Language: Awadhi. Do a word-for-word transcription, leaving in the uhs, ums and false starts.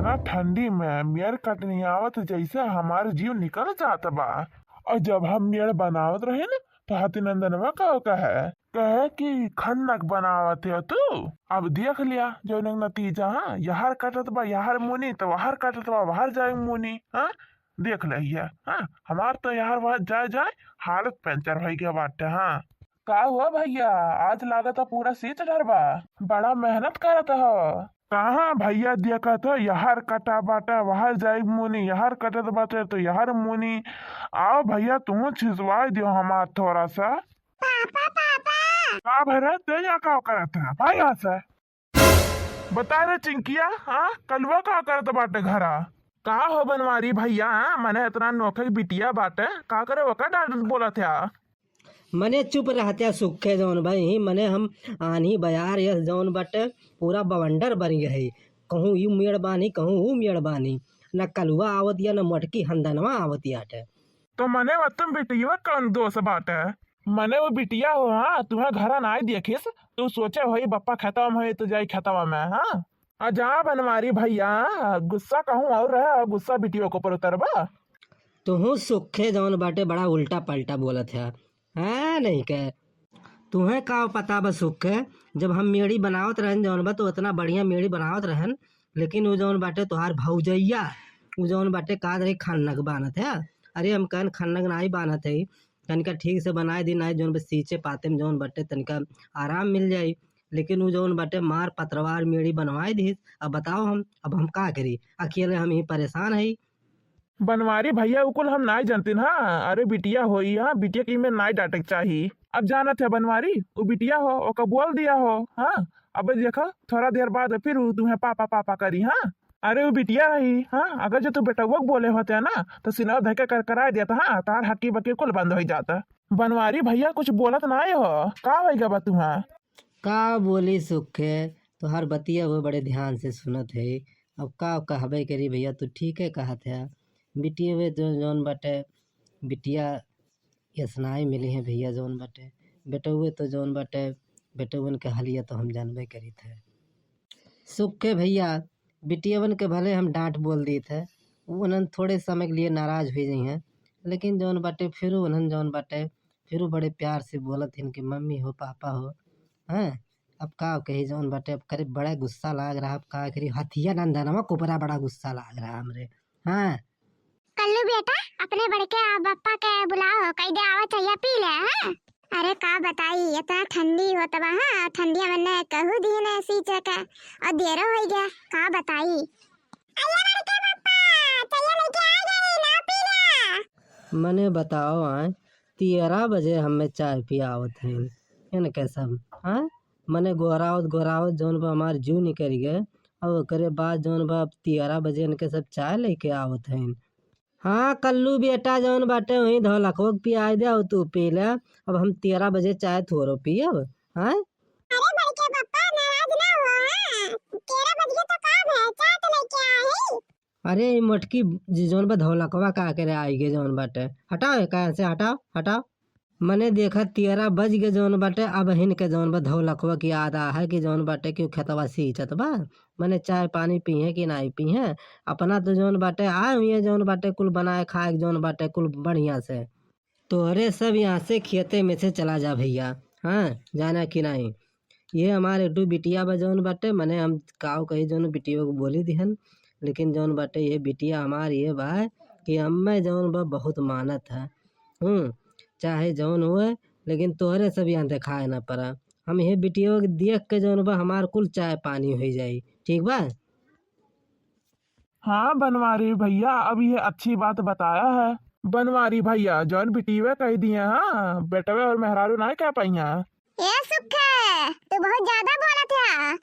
आ ठंडी में मेड़ कटनी आवत जैसे हमार जीव निकल जात बा। और जब हम मेड़ बनावत रहे न, तो हाथी नंदनवा का कहे, कहे कि खन्नक बनावत है तू। अब देख लिया जौन एक नतीजा, हाँ, यहर कटत बा यहर मुनी, तो वहर कटत बा वहर जाए मुनी, हाँ, देख लिया, हाँ, हमार तो यहर वहर जाए जाए हालत पंचर भई गया बाटे, हाँ। का हुआ भैया, आज लागत है पूरा सीच डर बा, बड़ा मेहनत करत हो। कहाँ भैया, देखत हो यहर कटा बाटे वहर जाए मुनी, यहर कटत बाटे तो यहर मुनी। आओ भैया, तू छिसवाई दियो हमार थोड़ा सा। पापा, पापा। का भरे, ते यहाँ का करत है? भाई यहाँ से। बता रे चिंकिया, हाँ, कलुआ का करत बाटे घरा? का हो बनवारी भैया, हाँ, मने इतना नोखे बिटिया बाटे, का करे ओका डांट बोलत है? मने चुप रहत्या सुखे जौन भाई, मने हम आन्ही बयार यस जौन बाटे पूरा बवंडर बन गए है। कहूँ यू मेड़ बानी, कहूँ ऊ मेड़ बानी, न कलुआ आवत या, न मोटकी हंदनवा आवत याटे। तो मने वो तुम बिटिया कौन दोष बाटे? मने वो बिटिया हो, हाँ, तुम्हें घरा नाई देखिस, तू सोचे होई बप्पा खेतवा में होई तो जाई खेतवा में, हाँ? आ जा बनवारी भैया, गुस्सा कहूँ और रहे, गुस्सा बिटियों के ऊपर उतरबा। तुहू सुखे जौन बाटे बड़ा उल्टा पलटा बोलत है, हाँ, नहीं के। तुहें का पता बा सुखे, जब हम मेड़ी बनावत रहन जौन बा, तो उतना बढ़िया मेड़ी बनावत रहन, लेकिन वो जौन बाटे तोहार भौजैया, वो जौन बाटे का रही खन्नक बानत है। अरे हम कहन खन्नक नाई बानत है, तनिका ठीक से बनाए दी, नाई जौन बा सींचे पाते में जौन बाटे तनिका आराम मिल जाई। लेकिन वो जौन बाटे मार पतरवार मेड़ी बनवाए दिहिस। अब बताओ हम, अब हम का करी, अकेले हम ही परेशान है। बनवारी भैया, उ कुल हम नाई जानतिन, हाँ। अरे बिटिया होई, हाँ, बिटिया के इमे नाई डांटे के चाही। अब जानत है बनवारी, उ बिटिया हो, ओका बोल दिया हो, हाँ। अब देखो, थोड़ा देर बाद फिर उ तुम्हें पापा पापा करी, हाँ। अरे उ बिटिया रही, हाँ, अगर जो तू बेटउआ के बोले होते ना, तो सिनवा धके करकराए देता, हाँ, तार हकी बकी कुल बंद हो जाता। बनवारी भैया कुछ बोलत नाई हो, का होई गवा तुम्हें? का बोली सुखे, तोहार बतिया वो बड़े ध्यान से सुनत है। अब का कहबे करी भैया, तू ठीके कहत है। बिटियवे जो जौन बाटे, बिटिया यसनाई मिली है भैया जौन बाटे, बेटउवे तो जौन बाटे, बेटउवन के हलिया तो हम जानबे करीत है। सुखे भैया, बिटियवन के भले हम डांट बोल दीत है, उन्हन थोड़े समय के लिए नाराज हुई जइहें, लेकिन जौन बाटे फिर उन्हन जौन बाटे फिर बड़े प्यार से बोलत हिन कि मम्मी हो, पापा हो, हैं? अब का कही जौन बाटे, अब करे बड़ा गुस्सा लाग रहा, अब का करी, हथिया नंदनवा कुपरा बड़ा गुस्सा लाग रहा हमरे, हाँ। कल्लू बेटा, अपने बड़के बप्पा के बुलाओ, कह दे आवा चैया पी ले, हाँ? अरे का बताई, इतना ठंडी होत बा, हाँ, ठंडिया में न कहू दिन सींचे के, और देरो हो गया, का बताई। अरे बड़के बप्पा, चैया लेके आ गई, ना पी ले। मने बताओ, आए, तेरह बजे हमें चाय पियावत हैं, इनके सब, हाँ? मने गोहरावत गोहरावत जौन बा हमार जीव निकल गए, और ओकरे बाद जौन बा अब तेरह बजे इनके सब चाय लेके आवत हैं। हाँ कल्लू बेटा, जौन बाटे वहीं धौलकवा के पियाई दे और तू पी ले। अब हम तेरह बजे चाय थोड़ो पियब, हाँ? अरे बड़के पप्पा, नाराज ना हो, हाँ? तेरह बज गए तो का भय, चाय तो लेके आए ही। अरे ई मोटकी जी जौन बा धौलकवा का करे आई गे जौन बाटे, हटाओ एका से, हटाओ, हटाओ। मने देखा तेरह बज गए जौन बाटे, अब हिन के जौन बा धौलकवा की याद आ है कि जौन बाटे कि खेतवा सींचत बा, मने चाय पानी पीहे कि नाई पीहे। अपना तो जौन बाटे आए हुए जौन बाटे कुल बनाए खाए के जौन बाटे कुल बढ़िया से। तोहरे सब यहाँ से खेते में से चला जा भैया, हाँ, जाना कि नाई। ये हमार एक ठो बिटिया बा जौन बाटे, मने हम काव कही जौन बिटिया को बोली दिहन, लेकिन जौन बाटे ये बिटिया हमार ये बा कि हमें जौन बा बहुत मानत है, हम्म, चाहे जौन हुए, लेकिन तोहरे सब यहाँ देखाए ना पड़ा। हम ये बिटिया के देख के जौन बा हमार कुल चाय पानी हो जाई, ठीक बा? हाँ बनवारी भैया, अब ये अच्छी बात बताया है। बनवारी भैया, जौन बिटिया कह दिए, हाँ, बेटवे और मेहरारू ना कह पाइया। ए सुखे, तू बहुत ज्यादा बोलत है।